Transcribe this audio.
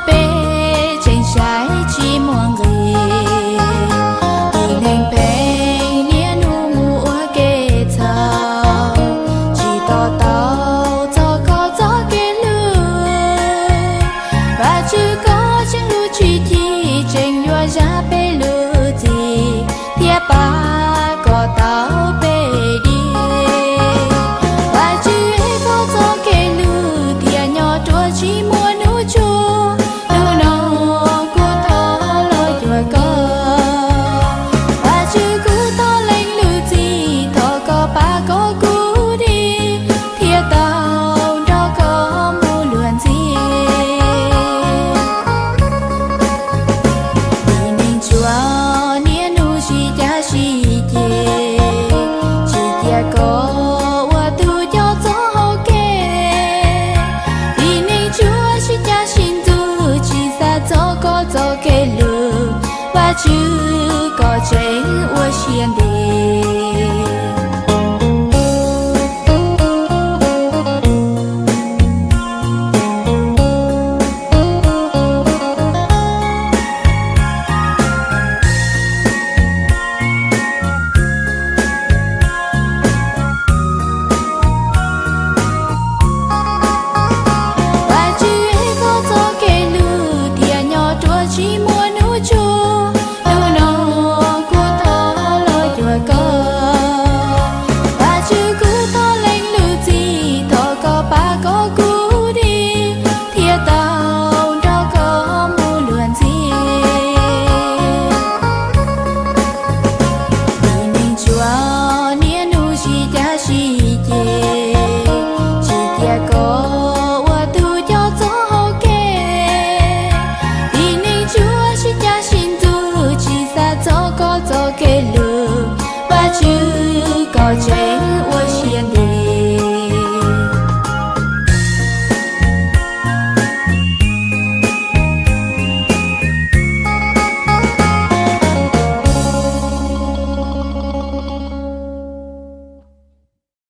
Peb tseem saib tsis muaj nqis, tib neeg pheej niaj hnub mus ua kev txhaum, tsis to taub txog koj txoj kev hlub. Vajtswv, koj tseem hlub tsis ci, tseem yuav zam peb lub txim, thiab pab kom tau peb dim. Vajtswv, koj txoj kev hlub tiag nyob ruaj tsis muaj hnub tsuas, hnub no kuv thov los cuag koj. Vajtswv, kuv thov lees lub txim, thov koj pab kom kuv dim, thiab tau nrog koj mus luag ntxhi. Tib neeg tsuas niaj hnub sib cav sib ceg, tsis cia koj ua tus coj txoj hau kev. Tib neeg tsuas sib cav sib ntxub, tsis xav txog koj txoj kev hlub. Vajtswv, koj tseem ua siab ntev.